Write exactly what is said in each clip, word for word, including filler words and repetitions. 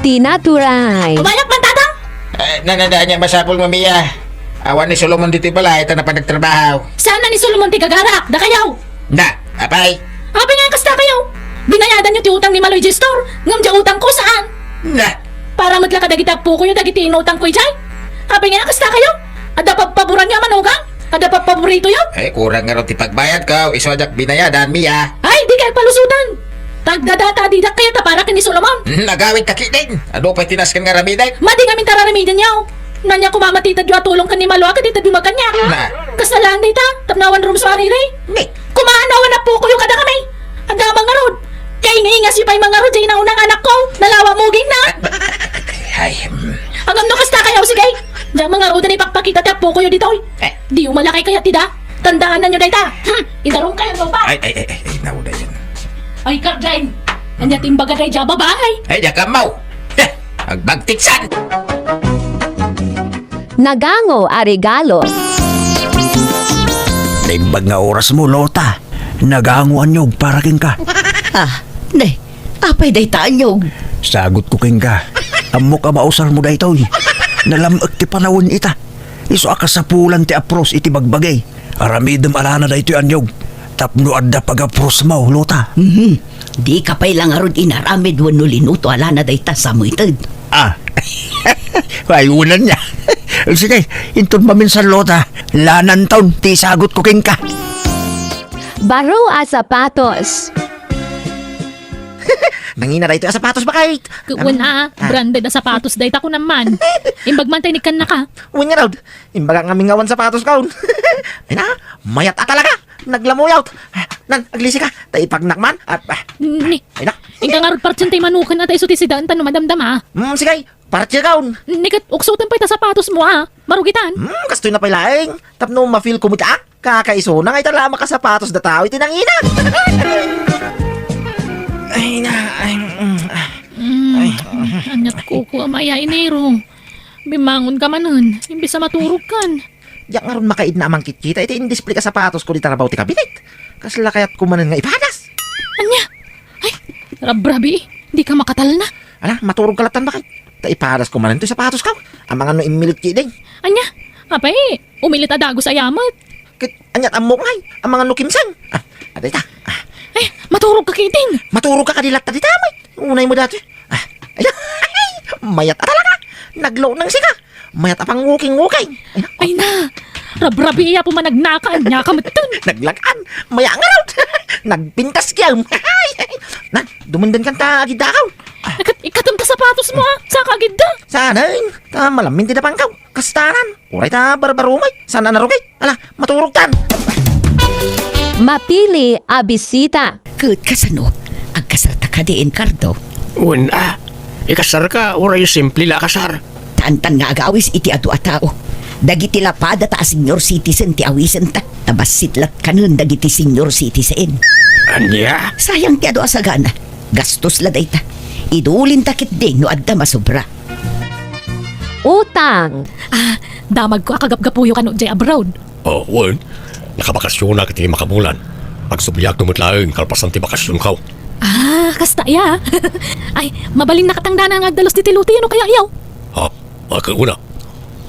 Inaturay. Umayak man, Tatang! Eh, nanadaan niya masapul mo, Mia. Awan ni Solomon ditoy balay, ta napan nagtrabaho. Saan na ni Solomon ti gagarak? Dakayaw! Na, apay? Apay nga kasta kayo? Binayadan niyo ti utang ni Maloy Jay Store, ngem diay utang ko saan? Na. Para met la kadagiti appo ko yo dagiti inutang ko idiay. Apay nga kasta kayo? Adda pagpaboran niyo a manugang? Adda pagpaborito yo? Eh, kurang nga ron ti pagbayad ko, isu a diak binayadan, Mia. Ay, di kay palusutan! Tagdadata didak kayat a para ken ni Solomon. Hmm, agawid ka ketdin. Adu pay ti nasken nga aramidek? Madi ngamin ta aramiden yaw. Nanya kumamati itadyo a tulong ken ni Malo a ket itadyo magkaniak. Na. Kasalanan dayta, tapno awan room so ariri. Ni. Kumaano awan appo ko yo kada kami. Adda mangarud. Kay nga ingas yo pay mangarud, diay nauna nga anak ko. Nalawa muging na. Ay, hmm. Agam no kasta kayo, sige. Diay mangarud, ipakpakita ti appo ko yo ditoy. Eh. Di umalakay kayat ti da. Tandaan na nyo dayta. Hmm, idarum kayo, no, pa? Ay, ay, ay, ay, ay, nauda yan. Ay, Kardeng. Anya ti imbaga dayta, babae? Ay, diak ammo. Heh, agbagtiksan. Nagango a regalo. Naimbag nga oras mo, Lota. Nagango a niyog para kenka. Ah, ne, apay dayta a niyog? Sagot ko kenka. Ammok a mausar mo daytoy. Nalam-ek ti panawen ita. Isu a kasapulan ti apros iti bagbagi. Aramidem a lana daytoy a niyog tapno adda pagapros mo, Lota. Mhm. Dika pay la ngarud inaramid wenno linuto a lana dayta sa meted. Ah. Ay, unan niya. Sige, inton maminsan, Lota. Lananton ti isagot ko kenka. Baro a sapatos. Nangina daytoy a sapatos, bakit? Wen a, ah, branded a sapatos dayta kunam man. Imbag man tay nikkannaka. Wen nga, Rod. Imbagak ngamin nga awan sapatos kaon. Ay na, mayat a talaga. Naglamuyot. Nan, aglisi ka. Ta ipagnak man. At, ah, ni. Ay na. Inka ngarud partsien tay manuken a ta isu ti sidaan ta no madamdama. Hmm, sige. Partsien kaon. Ni ket uksoten pay ta sapatos mo, ah. Marugitan. Hmm, kastoy na pay laeng. Tapno ma-feel ko met, ah. Kakaisuna nga ita la a makasapatos dataw iti nangina. Ay na, ay, mm, ah. Mm, ay, mm. Anyat ko ko, amaya, inero. Bimangon ka manen, imbes a maturog kan. Diak ngarud makaidna a mangkitkita iti indisplay a sapatos ko di tarabaw ti kabinet. Kasla kayat ko manen nga ipadas. Anya? Ay, rabrabi, di ka makatalna. Ala, maturog ka latan, bakit? Ta ipadas ko manen toy sapatos kaw. Amangan no immilit ki ding. Anya? Apay, umilit a dagus a yamet. Ket, anyat ammok ngay? Amangan no kimseng. Ah, adayta. Ah. Eh, maturog ka kiting. Maturog ka kadi latta dita, may. Unay mo dati. Ah, ay, mayat a talaga. Naglo nang sika. Mayat a pang walking-walking. Ay, na. Rabrabi iya pumanagnaka, anya ka metten. Naglagan. Maya ngarud. Nagpintas kiyam. Nan, dumenden kanta agidakaw. Ikat-, ikatem ta sapatos mo, ha? Saka agidda. Saan, eh? Ta malamin ti dapangkaw. Kastanan. Uray ta barbarumay. Saan a narugay? Ala, maturog tan. Mapili a bisita. Ket kasano? Agkasarta kadi, Encardo? Wen a, ikasarka, uray simple la a kasar. Tantan nga agawis iti adu a tao. Dagiti lapada ta a senior citizen ti awisenta. Ta bassit latkanen dagiti senior citizen. Ania? Sayang ti adu a sagana. Gastos la dayta. Idulinta ketdi no adda masobra. Utang. Ah, damagko a kagapgapuyo kano jay abroad. Oh, wen. Nakabakasyonak iti makabulan. Agsubliakto met laeng kalpasan ti bakasyonko. Ah, kasta ya. Ay, mabalin nakatangdana nga agdalus diti lote no kaya yaw? Ha? Agkuna.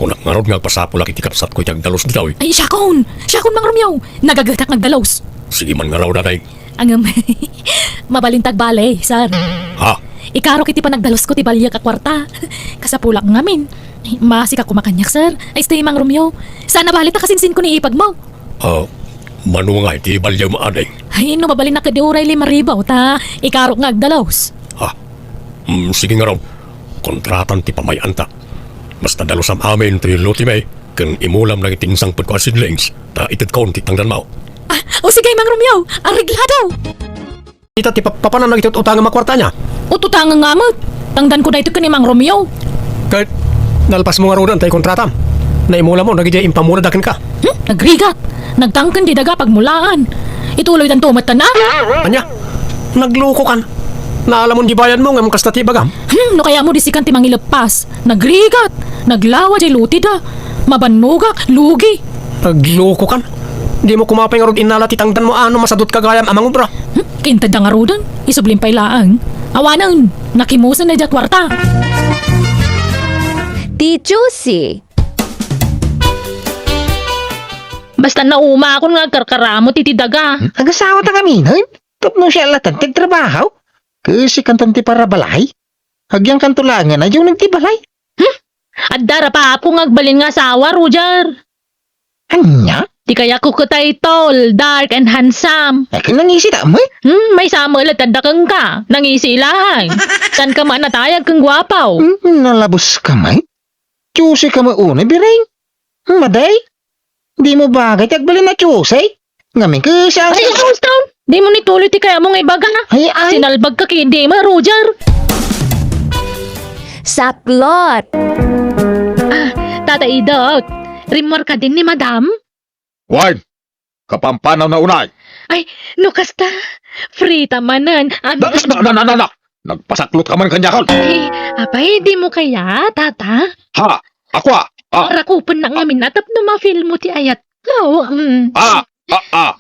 Kunak ngarud nga agpasapulak iti kabsatko iti agdalus ditoy. Ay, siakon! Siakon, Mang Romeo! Nagagetak nga agdalus. Sige man ngarud, aday. Ngem, mabalin ta agbale, sir. Ha? Ikarok iti panagdalusko ti baliak a kuarta. Kasapulak ngamin. Maasika koma kaniak, sir. Ay, stay, Mang Romeo. Saan a bali ta kasinsinko ni ipagmo. Ah, mano nga iti baliam, aday? Ay, no mabalin a ket di uray lima ribu, ta ikarok nga agdalus. Ha? Mm, sige ngarud. Kontratan ti pamay-anta. Basta dalusam amin toy lotemi, ken imulam dagiti insangpetko a seedlings, ta itedkon ti tangdanmo. Ah, o sige, Mang Romeo, areglado! Ita ti pap-, papanan dagiti ut-utangem a kuarta ania? Ut-utangem nga met. Tangdanko daytoy ken ni Mang Romeo. Ket nalpasmo ngaruden tay kontratam. Naimulamon dagiti impamuda kenka. Hmm? Nagrigat. Nagtangken ti daga pagmulaan. Ituloydanto met tan, ah? Ania? Naglukokan. Naalamon ti bayadmo ngem kasta ti ibagam. Hmm, no kayatmo di sikan ti mangileppas. Nagrigat. Naglawa jay loteda. Mabannogak. Lugi. Naglukokan. Dimo koma pay ngarud innala ti tangdanmo a no masadutka gayam a mangubra. Hmm? Kaintedda ngaruden, isublim pay laeng. Awanen, nakimusen daydiay a kuarta. ti juicy. Basta naumakon nga agkarkaramot iti daga. Hmm? Agasawata ngamin, eh? Tapno siya latta ti agtrabaho? Kasi kanton ti parabalay? Agyan kanto langen, ayaw nagtibalay. Hmm? Adda ra pa apo nga agbalin nga asawa, Roger. Ania? Ti kayatko ketay tall, dark, and handsome. Ay, nangisi ta, may? Hmm, maysa met latta adda kenka. Nangisi laeng. Saan ka man natayag ken guapaw? Hmm, nalabos ka, may? Juicy ka mauna, Biring. Hmm, maday? Di mo bagay ti agbalin a juicy? Ngamin ka siya. Ay, ikaw, Stone! Di mo nituloy ti kayatmo nga ibaga. Ay, ay. Sinalbag ka kidi, ma, Roger. Saplot. Ah, Tata Idot, rimmuar ka din ni Madam? Wen, kapampanaw na unay. Ay, no kasta, free ta manen. Am- Na, na, na, na, na, na. Nagpasaklot ka man kaniakon. Ay, apay, di mo kaya, Tata? Ha? Ako, ah? Ah. Rakupen na ngamin a tapno ma-feel mo ti ayat ko. Mm. Ah, ah, ah.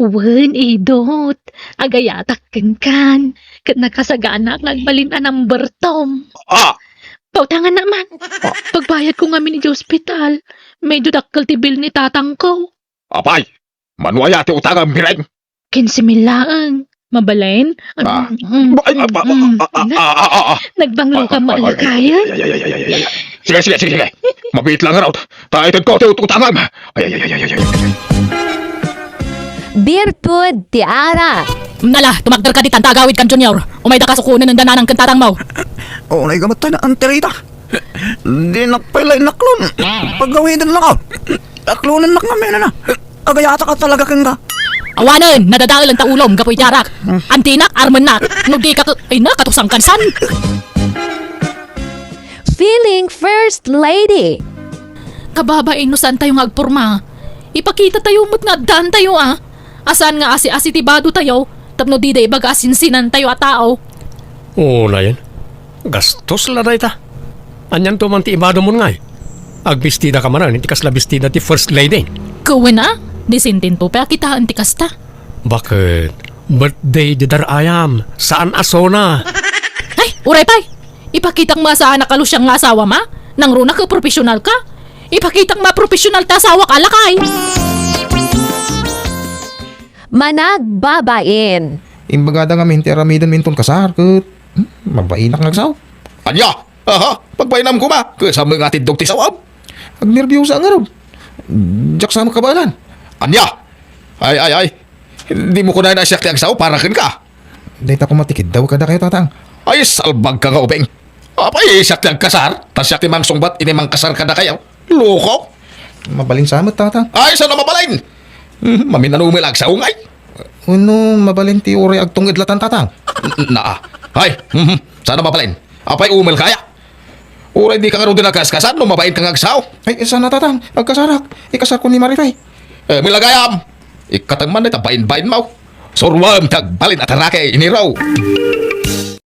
Wen, Idot. Agayatak kenkan. Ket nakasaganaak nga agbalin a number tom. Ah. Pautangan na man. Ah. Pagbayad ko ngamin iti ospital, medyo dakkel ti bill ni tatangko. Apay, mano aya ti utangam, Biring? Kinse mil laeng. Mabalin? Ah. Mm, mm, Ba-, ay, ah, ah, mm, ah, ah, na. Ah, ah, ah, ah. Nagbanglo ka. Ah, ah, ah, malakayan? Ay, ay, ay, ay, ay, ay, ay. Sige, sige, sige, sige. Mabiit lang, Rod. Ta ited ko ti ut-, utangam. Ay, ay, ay, ay, ay, ay, ay. Birtud ti ara. Nala, tumagder ka ditan ta agawid kan Junior. Umay da ka sukunen enda nanang ken tatangmo. Unay ka met, Auntie Rita. Dinak pay la inaklon. Pagawiden lang, ah. Aklonen nak ngamin, ana. Agayatak a talaga kenka. Awanen, nadadael ta ulom gapu iti arak. Hmm. Antinak, armennak. No di ka, ay na, katusang kansan. Feeling First Lady. Kababain no saan tayo nga agporma. Ipakita tayo met nga addaan tayo, ah. A saan nga asi-asi ti bado tayo, tapno dida ibaga a sinsinan tayo a tao. Unayen, gastos la dayta. Anianto man ti ibado mon ngay? Agbistida ka manen iti kasla bestida ti First Lady. Kuwen a, disintinto pay a kitaen ti kasta. Baket? Birthday di darayam, saan a sona. Ay, uray pay! Ipakitak nga saan a kalusiang nga asawam a? Nangruna ket professional ka? Ipakitak nga professional ta asawak a lakay! Managbabain. Imbagada ngamin ti aramidenmi inton kasar, ket, hmm, magbainak nga agsaw. Ania? Aha, pagbainam koma, ket saan met nga tiddog ti sawam? Agnerbiosa ngarud. Diak sa makabaelan. Ania? Ay, ay, ay. Di mo kunaen a siak ti agsaw para kenka? Dayta koma ti kiddaw kadakayo, Tatang. Ay, salbag ka nga ubing. Apay, siak ti agkasar, ta siak ti mangsungbat idi mangkasar kadakayo. Loko! Mabalin sa met, Tatang. Ay, saan a mabalin? Hmm, maminanumel agsaw ngay? Wenno mabalin ti uray agtunged latan, Tatang? N-, naa. Ay, mhm, saan a mabalin? Apay, umel kaya? Uray di ka ngaruden agkaskasar no mabain ka nga agsaw? Ay, saan a, Tatang. Agkasarak. Ikasarko ni Maritay. Eh, milagayam. Ikateng man dayta bain-bainmo. Suroam ti agbalin a tarake, iniro.